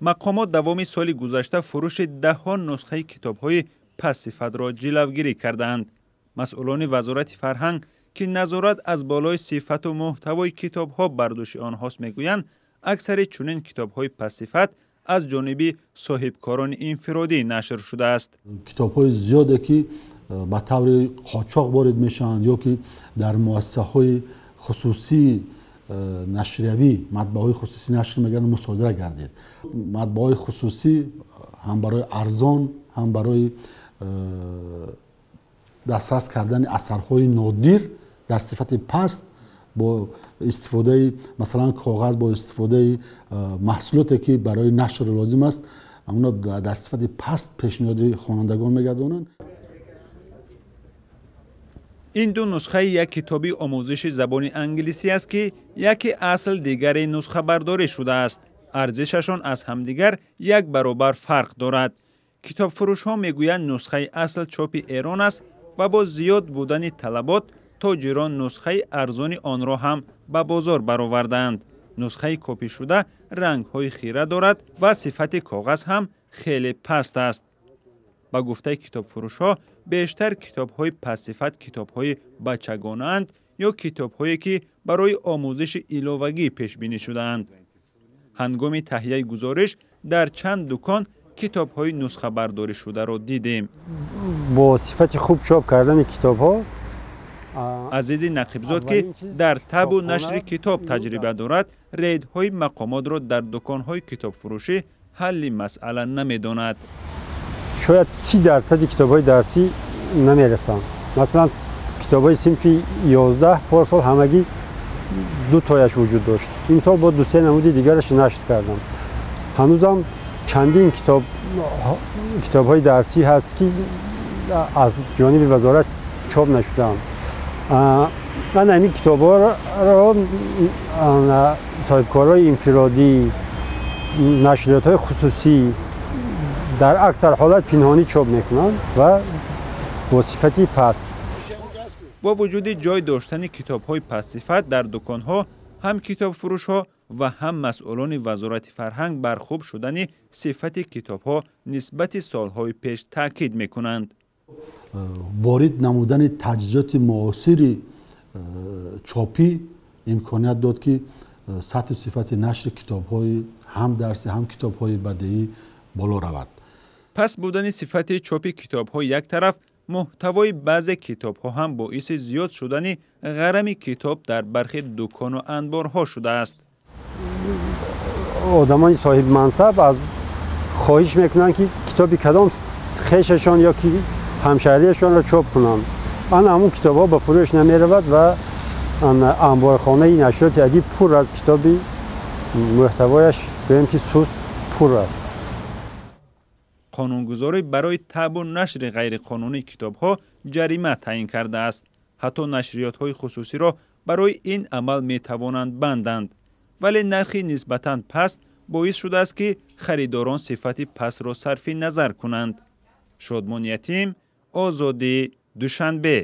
Мақомот давоми соли гузашта фурӯши даҳҳо нусхаи китобҳои пастсифатро ҷилавгирӣ кардаанд. Масъулони Вазорати фарҳанг, ки назорат аз болои сифату муҳтавои китобҳо бар дӯши онҳост, мегӯянд, аксари чунин китобҳои пастсифат аз ҷониби соҳибкорони инфиродӣ нашр шудааст. Китобҳои зиёде ки ба таври қочоқ ворид мешаванд ё ки дар муассисаҳои хусусии нашриявӣ, матбааҳои хусусӣ нашр мегарданд, мусодира гардид. Матбааҳои хусусӣ ҳам барои арзон, ҳам барои дастрас кардани асарҳои нодир дар сифати паст бо истифодаи масалан коғаз, бо истифодаи маҳсулоте ки барои нашр лозим аст, онро дар сифати паст пешниҳоди хонандагон мегардонанд. Ин ду нусхаи як китоби омӯзиши забони англисӣ аст, ки яке асл, дигаре нусхабардорӣ шудааст. Арзишашон аз ҳамдигар як баробар фарқ дорад. Китобфурӯшҳо мегӯянд, нусхаи асл чопи Эрон аст ва бо зиёд будани талабот тоҷирон нусхаи арзони онро ҳам ба бозор баровардаанд. Нусхаи копишуда рангҳои хира дорад ва сифати коғаз ҳам хеле паст аст. Ба гуфтаи китобфурӯшҳо, бештар китобҳои пастсифат китобҳои бачагонаанд ё китобҳое ки барои омӯзиши иловагӣ пешбинӣ шудаанд. Ҳангоми таҳияи гузориш дар чанд дукон китобҳои нусхабардорӣ шударо дидем. Бо сифати хуб чоп кардани китобҳо. Азизи Нақибзод, ки дар табу нашри китоб таҷриба дорад, рейдҳои мақомотро дар дуконҳои китобфурӯшӣ ҳалли масъала намедонад. Шояд 30% китобҳои дарсӣ намерасанд. Масалан, китобҳои синфи 11 порсол ҳамагӣ ду тояш вуҷуд дошт. Имсол бо ду-се намуди дигараш нашр кардам. Ҳанӯзам чандин китобҳои дарсӣ ҳаст, ки аз ҷониби вазорат чоп нашудаанд. Ман ҳамин китобҳоро соҳибкорҳои инфиродӣ, нашриётҳои хусусӣ дар аксар ҳолат пинҳонӣ чоп мекунанд ва бо сифати паст. Бо вуҷуди ҷой доштани китобҳои пастсифат дар дуконҳо, ҳам китобфурӯшҳо ва ҳам масъулони Вазорати фарҳанг бар хуб шудани сифати китобҳо нисбати солҳои пеш таъкид мекунанд. Ворид намудани таҷҳизоти муосири чопӣ имконият дод, ки сатҳи сифати нашри китобҳои ҳам дарсӣ, ҳам китобҳои бадеӣ боло равад. Паст будани сифати чопи китобҳо як тараф, муҳтавои баъзе китобҳо ҳам боиси зиёд шудани ғарами китоб дар бархи дукону анборҳо шудааст. Одамони соҳибмансаб аз хоҳиш мекунанд, ки китоби кадом хешашон ё ки ҳамшаҳрияшонро чоп кунанд. Ана ҳамун китобҳо ба фурӯш намеравад ва анборхонаи нашриёти адиб пур аз китоби муҳтавояш, гӯем ки, суст пур аст. Қонунгузорӣ барои табу нашри ғайриқонунии китобҳо ҷарима таъин кардааст. Ҳатто нашриётҳои хусусиро барои ин амал метавонанд банданд. Вале нархи нисбатан паст боис шудааст, ки харидорон сифати пастро сарфи назар кунанд. Шодмон Ятим, Озодӣ, Душанбе.